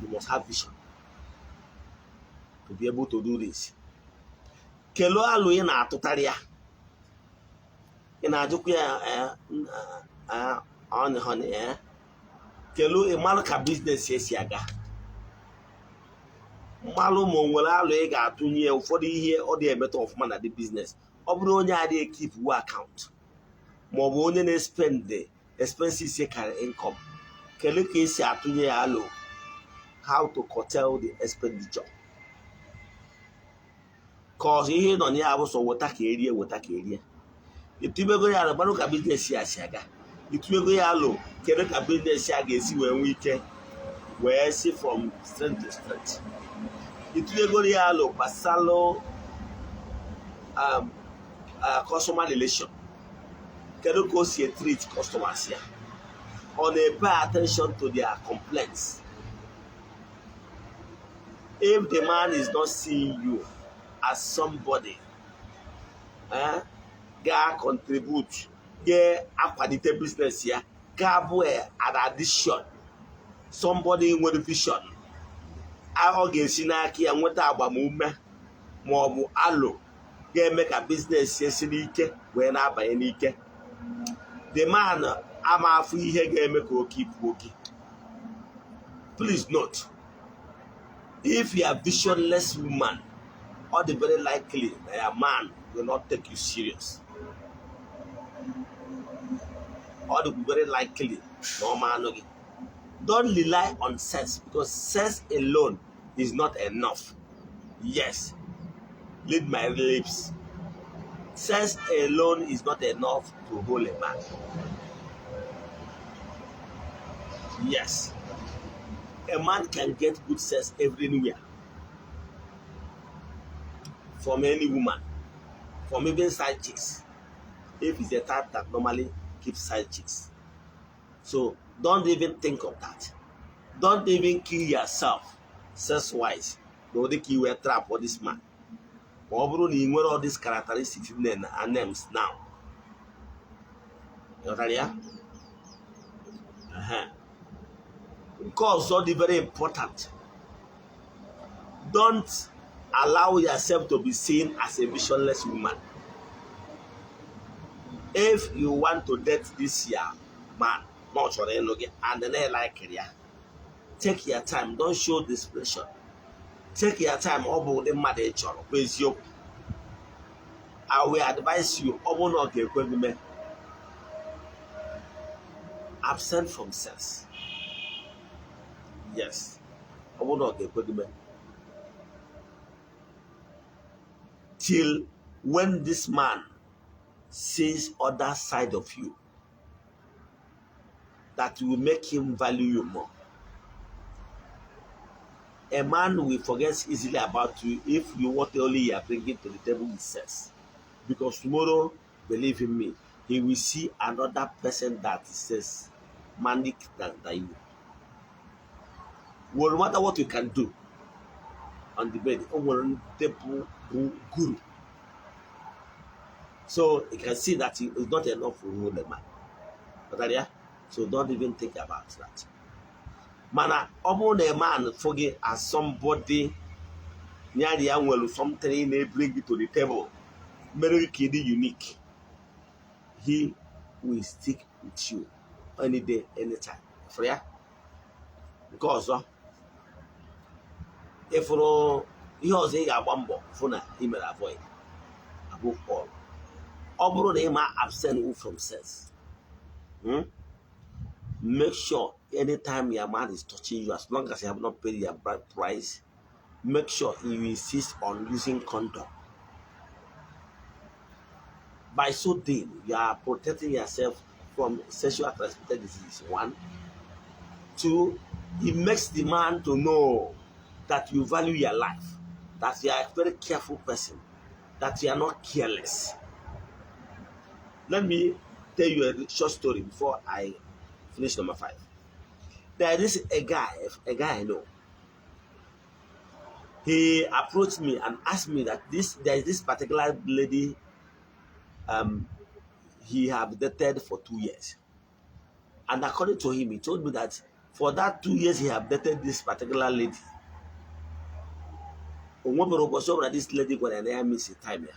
You must have vision to be able to do this. Kelee alụ ị na-atụtarị ya, ị na-ajụkwa ya, honey, honey, kelee, ịmalụ ka business esi aga, mmalụ ma o nwere alụ ị ga-atụnye ya. Ụfọdụ ihe ọ dị emeta ọfụma na dị business, ọ bụrụ onye adịghị ekeep account, ma ọ bụ onye na-espend expenses karịrị income, kedu ka esi atụnye ya alụ how to curtail the expenditure? Ka ọzọ ihe nọ na ya bụ sọ weta ka erie, weta ka erie. Ịtụbego ya alụ, gbarụ ka business ya si aga. Ịtụbego ya alụ, kedu ka business ya ga-esi wee nwee ike wee si from strength to strength? Ịtụnyegoro ya alụ gbasalụ customer relation, kedu ka o si treat customers ya? Ọ na-pay attention to their complaints? If the man is not seeing you as somebody ga contribute, ga-akwalite business ya, ga-abụ an addition, somebody nwere vision, Ọ ga-esi n'aka ya nweta agbamume ma ọ bụ alo ga-eme ka business ya siri ike wee na-abanye n'ike. The man ama afụ ihe ga-eme ka oke ipu oke. Please note, if you are visionless woman, ọ dị very likely na your man will not take you serious. Ọ dị very likely na ọ ma anụ gị. Don't rely on sex, because sex alone is not enough. Yes, read my lips. Sex alone is not enough to hold a man. Yes, a man can get good sex everywhere, from any woman, from even side chicks, if he's the type that normally keeps side chicks. So don't even think of that. Don't even kill yourself sex-wise. Na ụdị ka iwe trap for this man. Ma ọ bụrụ na ị nwere all these characteristics and names now. Ghọtara ya? Ehe. Nke ọzọ dị very important. Don't allow yourself to be seen as a visionless woman. If you want to date this year man, na ọ chọrọ ịnụ gị and na like ya, take your time. Don't show desperation. Take your time. Ọ bụ ụdị mmadụ ị chọrọ bụ eziokwu. I will advise you, ọ bụrụ na ọ ga-ekwe gị mee, absent from sex. Yes, ọ bụrụ na ọ ga-ekwe gị mee, till when this man sees other side of you that will make him value you more. A man will forget easily about you if you what only you are bringing to the table is sex. Because tomorrow, believe in me, he will see another person that is manic than you. Well, no matter what you can do on the bed, o nwere ndị bụ guru. So you can see that it is not enough for hold a man. Ghọtara ya? So don't even think about that. Mana ọ bụrụ na a man fụ gị as somebody nyara ya nwere something na-bring to the table mere gị ka ị dị unique, he will stick with you any day, anytime. Fụrụ ya? Nke ọzọ, ịfụrụ ihe ọzọ ị ga-agba mbọ fụ na ị mere avoid above all. Ọ bụrụ na ị ma abstain from sex, Make sure anytime your man is touching you, as long as you have not paid your bride price, make sure you insist on using condom. By so doing, you are protecting yourself from sexual transmitted disease. One. Two, it makes the man to know that you value your life, that you are a very careful person, that you are not careless. Let me tell you a short story before I finish number 5. There is a guy I know. He approached me and asked me that there is this particular lady he have dated for 2 years. And according to him, he told me that for that 2 years he have dated this particular lady. O nwebere ụbọchị ọbụla this lady gwara ya na ya miss time ya.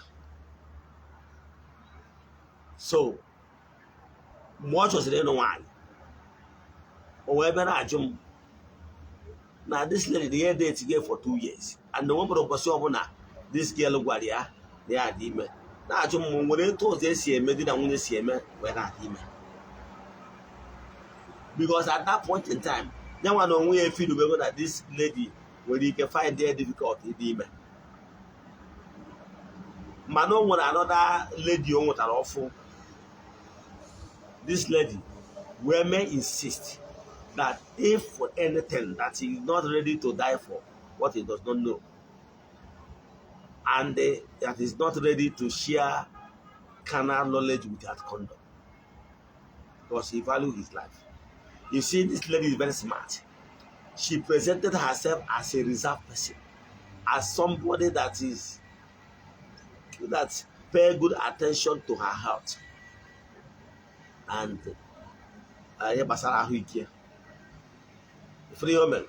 So mgbe ọ chọsịrị ịnụ nwaanyị, o wee bịa na-ajụ m na this lady dị ihe date gị for 2 years and o nwebere ụbọchị ọbụla this girl gwara ya na ya dị ime, na-ajụ m ma o nwere etu ọzọ esi eme di na nwunye si eme wee na-adị ime, because at that point in time ya nwa na onwe ya efilubego na this lady nwere ike find it difficult ịdị ime. Mana o nwere another lady o nwetara ọfụ. This lady wee may insist that if for anything that he is not ready to die for what he does not know, and that is not ready to share carnal knowledge without condom, because he value his life. You see, this lady is very smart. She presented herself as a reserved person, as somebody that pay good attention to her health and ihe gbasara ahụike. Ifuru ihe o mere?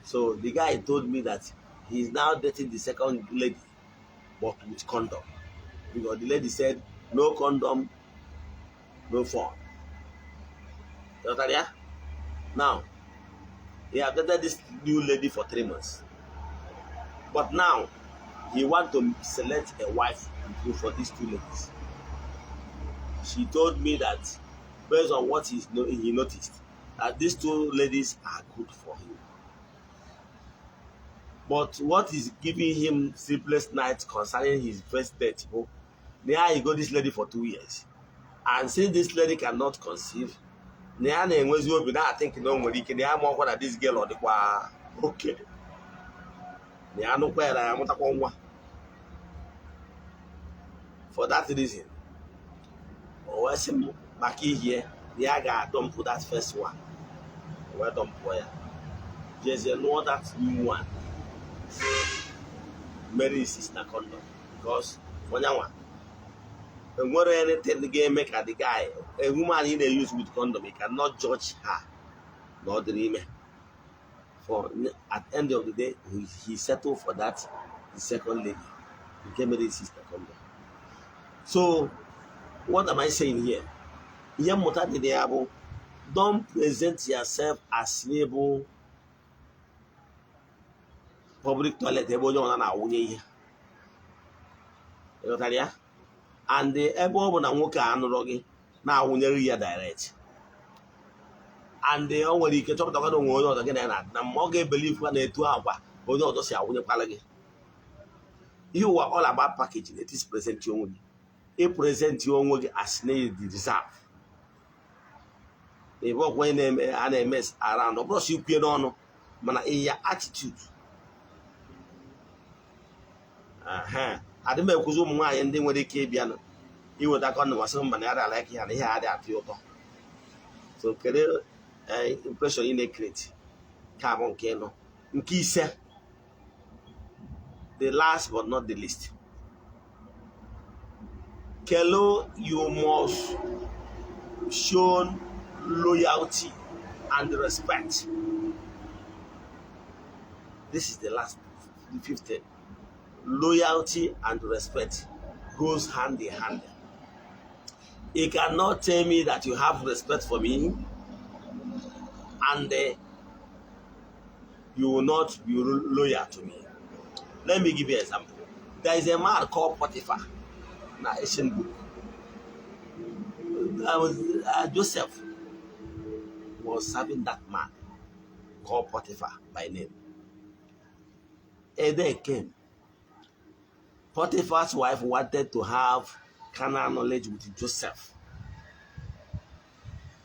So the guy told me that he's now dating the second lady, but with condom, because the lady said no condom, no fun. Ghọtara ya? Now he have dated this new lady for 3 months, but now he want to select a wife for these two ladies. She told me that based on what he noticed, that these two ladies are good for him. But what is giving him sleepless nights concerning his first date, oh, now he got this lady for 2 years. And since this lady cannot conceive, na ya na-enwezi obi na think na o nwere ike na ya ma ọkwa na this girl ọ dịkwa oke na ya nụkwa ya na ya mụtakwa nwa. For that reason, o wee sị m maka ihie na ya ga-adump that first one. O wee dumpụọ ya, jezie lụọ that new one mere insist na condom, because onyanwa enwere anything ga-eme ka the guy, a woman ị na-use with condom, you cannot judge her na ọ dịrị ime. For at the end of the day, he settled for that, the second lady nke mere insist na condom. So what am I saying here? Ihe mmụta dị na ya bụ, don't present yourself as n'ịbụ public toilet ebe onye ọbụla na-awụnye ihe. Ịghọtara ya? And ebe ọ bụ na nwoke a anụrụ gị na-awụnyere ya direct, and o nwere ike chọpụtakwa na onwe onye ọzọ gị na ya na-adị na mma, ọ ga-ebelieve na etu akwa onye ọzọ si awụnyekwala gị ihe. Ụwa all about packaging. It is present onwe gị, ị present onwe gị as na deserve. Ebe ọkwa onye na-eme a na-eme around, ọ bụrụ sọ ikwue n'ọnụ, mana in your attitude. Adị m ekwuzi ụmụ nwaanyị ndị nwere ike ịbịa iweta condom, asị mba, na ya ala ya na ihe a adịghị atọ ya ụtọ. So kedu impression ị na-ecreate? Ka bụ nke ịnọ. Nke ise, the last but not the least, kelo, you must show loyalty and respect. This is the last, the fifth thing. Loyalty and respect goes hand in hand. You cannot tell me that you have respect for me and you will not be loyal to me. Let me give you an example. There is a man called Potiphar in an ancient book. Joseph was serving that man called Potiphar by name. A day came. Potiphar's wife wanted to have carnal knowledge with Joseph.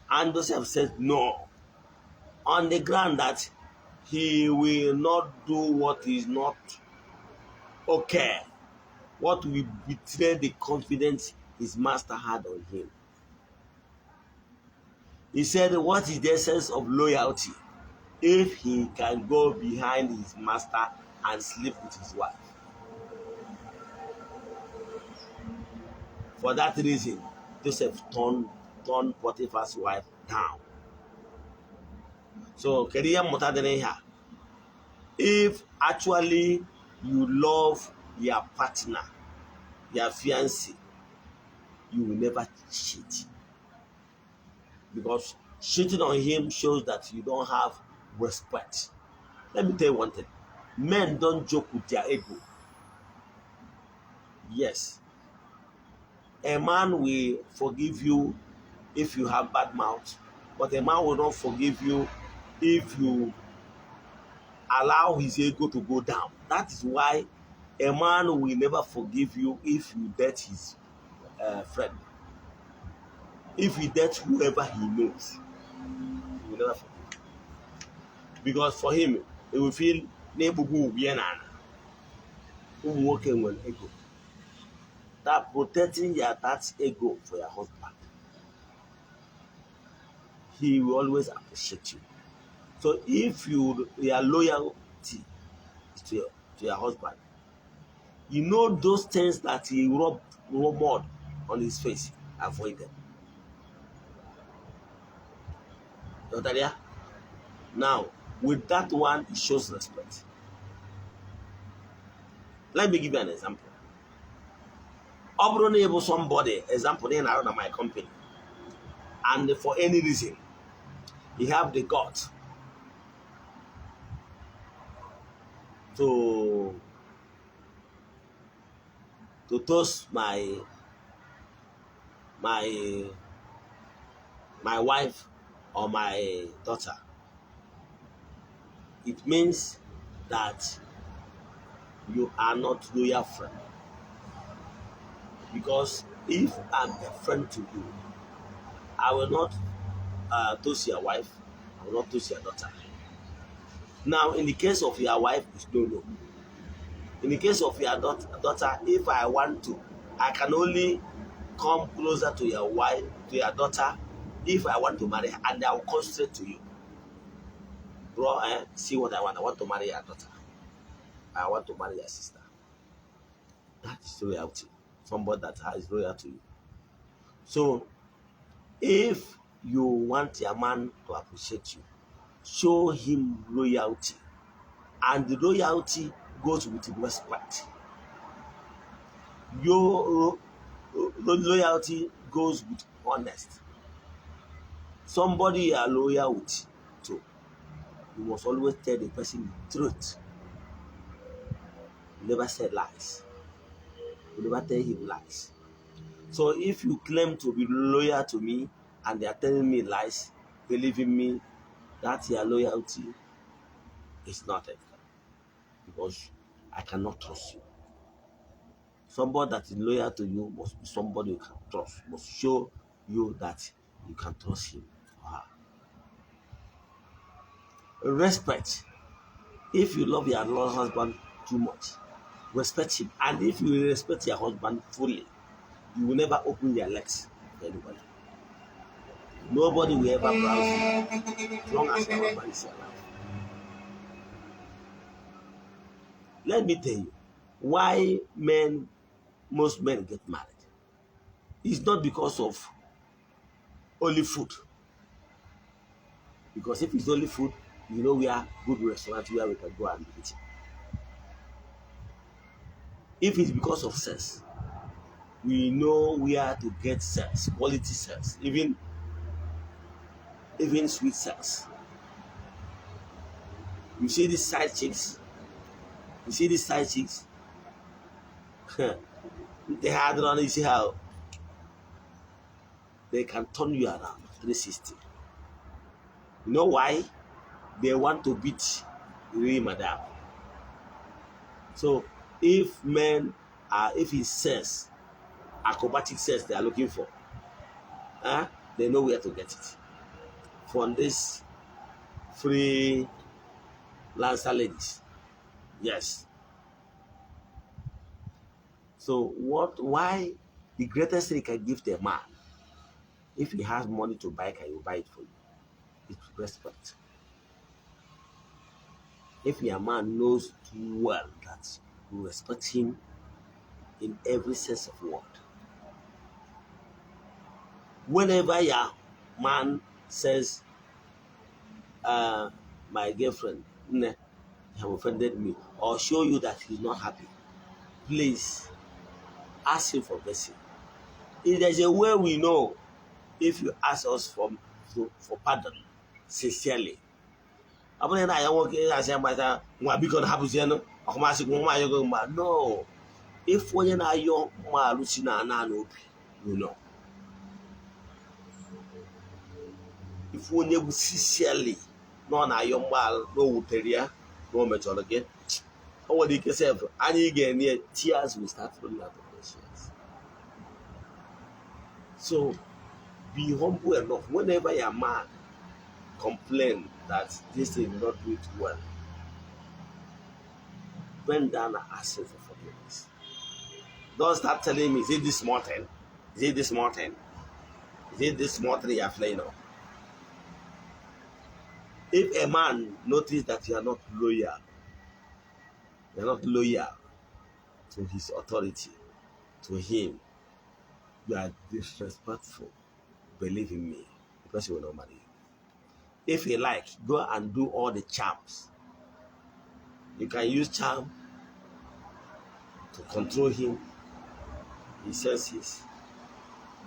And Joseph said no, on the ground that he will not do what is not okay, what will betray the confidence his master had on him. He said, what is the essence of loyalty if he can go behind his master and sleep with his wife? For that reason, Joseph turned Potiphar's wife down. So, kedu ihe mmụta dị n'ihe a? If actually you love your partner, your fiancé, you will never cheat. Because cheating on him shows that you don't have respect. Let me tell you one thing. Men don't joke with their ego. Yes. A man will forgive you if you have bad mouth, but a man will not forgive you if you allow his ego to go down. That is why a man will never forgive you if you date his friend. If you date whoever he knows, he will never forgive you. Because for him, he will feel na-egbugbu ugwu ya n'ala. Ụmụ nwoke nwere ego. That protecting your that ego for your husband, he will always appreciate you. So if your loyalty is to your husband, you know those things that he rub mud on his face, avoid them. Ghọtara ya? Now, With that one, it shows respect. Let me give you an example. Ọ bụrụ na ị bụ somebody, example, na ị na-arụ na my company, and for any reason you have the gut to toast my wife or my daughter, it means that you are not loyal friend. Because if I'm a friend to you, I will not toast your wife, I will not toast your daughter. Now, in the case of your wife, it's no no. In the case of your daughter, if I want to, I can only come closer to your wife, to your daughter, if I want to marry her, and I will come straight to you. Bro, see what I want. I want to marry your daughter. I want to marry your sister. That is loyalty. Somebody that is loyal to you. So, if you want your man to appreciate you, show him loyalty. And the loyalty goes with respect. Your loyalty goes with honest. Somebody you are loyal with, to, you must always tell the person the truth. You never say lies. You never tell him lies. So if you claim to be loyal to me and they are telling me lies, believe in me, that your loyalty is not it. Because I cannot trust you. Somebody that is loyal to you must be somebody you can trust, must show you that you can trust him or her. Respect. If you love your husband too much, respect him. And if you respect your husband fully, you will never open your legs to anybody. Nobody will ever browse you as long as your husband is alive. Let me tell you why most men get married. It's not because of only food. Because if it's only food, you know we are good restaurants where we can go and eat. If it's because of sex, we know where to get sex, quality sex, even sweet sex. You see these side chicks? You see these side chicks? They had run, you see how they can turn you around 360. You know why? They want to beat real madam. So if men are, if it's sex, acrobatic sex they are looking for, they know where to get it. From this free lancer ladies. Yes. So why the greatest thing you can give to a man, if he has money to buy, can you buy it for you? It's respect. If your man knows too well that you respect him in every sense of word. Whenever your man says, my girlfriend have offended me, or show you that he's not happy, please ask him for mercy. If there's a way we know, if you ask us for pardon, sincerely. No. If onye na-ayọ mgbaghara si na ana n'obi, you know. If onye bụ sincerely na ọ na-ayọ mgbaghara na o wutere ya na o mejọrọ gị, o nwere ike sef anyị ga-enye tears will start rolling out of your tears. So be humble enough. Whenever your man complain that this thing did not do it well, bend down and ask him for forgiveness. Don't start telling me, is it this small thing? Is it this small thing? Is it this small thing you are playing on? If a man notices that you are not loyal, you are not loyal to his authority, to him, you are disrespectful. Believe in me, the person will not marry you. If you like, go and do all the charms. You can use charm to control him, his senses,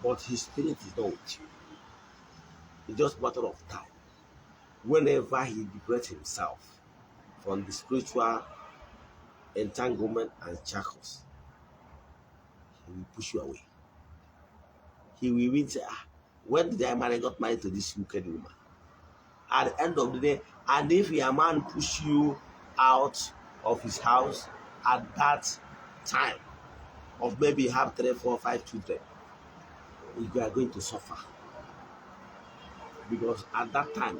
but his spirit is not with you. It's just a matter of time. Whenever he liberates himself from the spiritual entanglement and shackles, he will push you away. He will even say, "Ah, when did I marry, got married to this wicked woman?" At the end of the day, and if your man push you out of his house at that time of maybe you have three, four, five children, you are going to suffer because at that time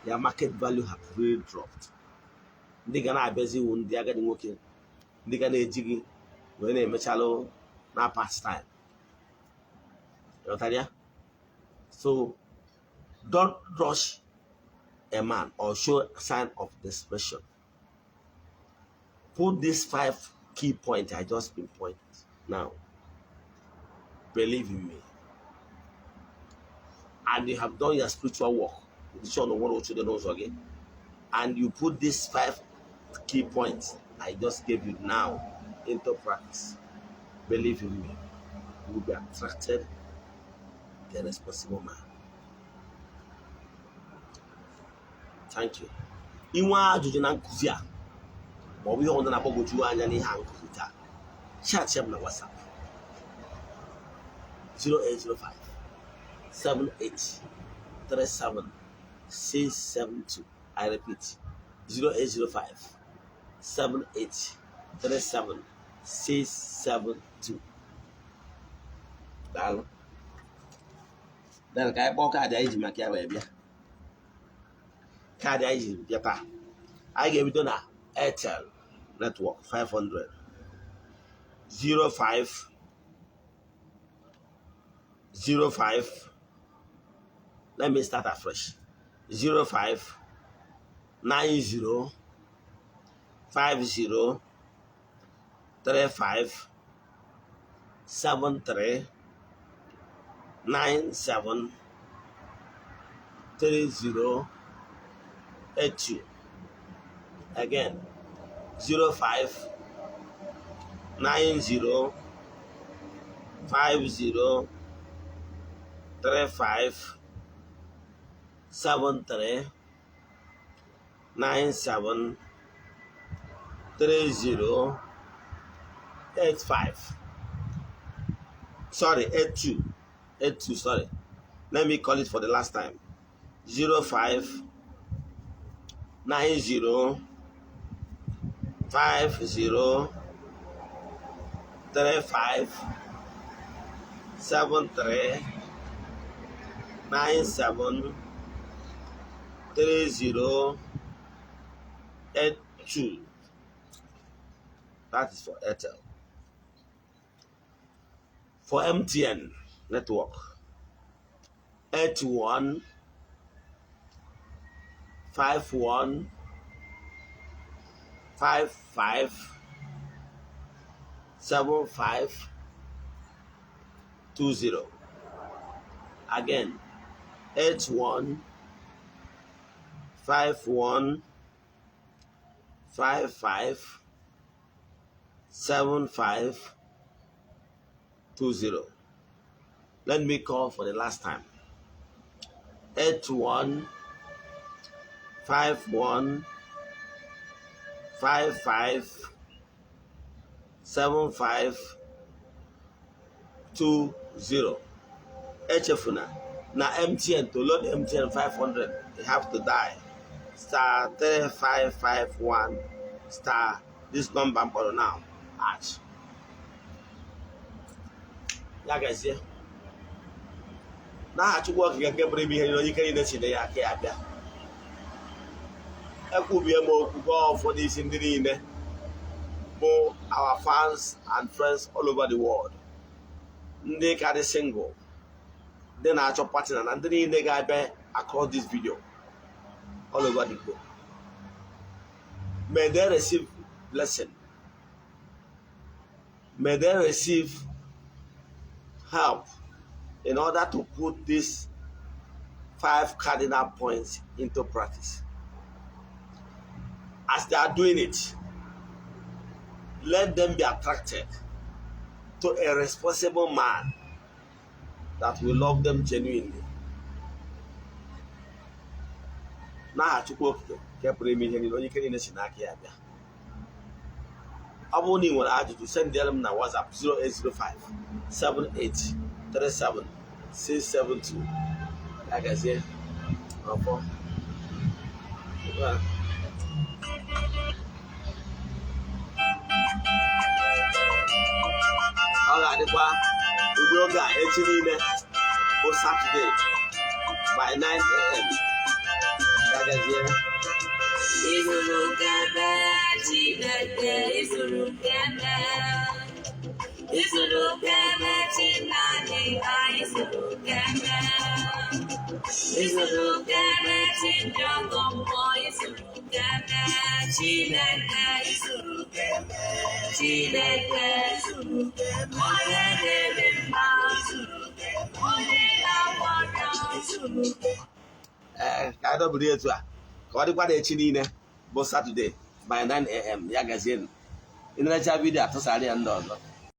their market value has really dropped. Ndị ga na-abịazi iwu ndị agadi nwoke, ndị ga na-eji gị wee na-emechalụ na pastime. Ghọtara ya? So don't rush a man or show sign of desperation. Put these five key points I just pinpointed now. Believe in me. And you have done your spiritual work. And you put these five key points I just gave you now into practice. Believe in me, you will be attracted to a responsible man. Thank you. Inwe ajụjụ na nkụzi a maọbụ ihe ọbụla na-agbagwoju anya n'ihe a nkụzi taa, chat m na WhatsApp 0805 78 37 672. I repeat, 0805 78 37 672. Daalụ. Then ka anyị kpọọ kaadị anyị ji maka ya wee bịa. Kaadị anyị ji bịa taa, anyị ga-ebido na Airtel network 500 05 05. Let me start afresh. 05 90 50 35 73 97 30 82. Again, 05 90 50 35 73 97 30 85, sorry, 82 82. Sorry, let me call it for the last time. 05 90 50 35 73 97 30 82. That is for Airtel. For MTN network, 81 51 55 75 20. Again, 81 51 55 75 20. Let me call for the last time. 81 51 55 75 20. Echefuna na MTN, to load MTN 500, you have to dial *3551 star this number mkpọrọ now hash. Ya gazie. N'aha Chukwu Okike nke pụrụ ime ihe niile, onye ike niile si na ya aka ya bịa, ekwubie m okwu gọọ ụfọdụ isi ndị niile bụ our fans and friends all over the world, ndị ka dị single, ndị na-achọ partner, na ndị niile ga-abịa across this video all over the globe. May they receive blessing. May they receive help in order to put these Five cardinal points into practice. As they are doing it, let them be attracted to a responsible man that will love them genuinely. N'aha Chukwu Okike nke pụrụ ime ihe niile, onye ike niile si n'aka ya bịa. Ọ bụrụ na ị nwere ajụjụ, sendịara m na WhatsApp 0805 78 37 672. Ya gazie ọfọ. Ọ ga-adịkwa ụdị oge a echi niile bụ Saturday by 9 a.m. Ya gazie. Izuru keme, Chineke, izuru keme. Izuru keme, Chinanyị, anyị zuru keme. Izuru keme, Chi ndị ọgọ mmụọ, izuru keme. Chineke, izuru keme. Chineke, izuru keme. Onye na-eme mma, onye na-agwọ ọrịa. Ee, ka anyị dọbiri etu a ka ọ dịkwa na echi niile bụ Saturday by 9 a.m. Ya gazie. Ị na-echa video, atụsara ya ndị ọzọ.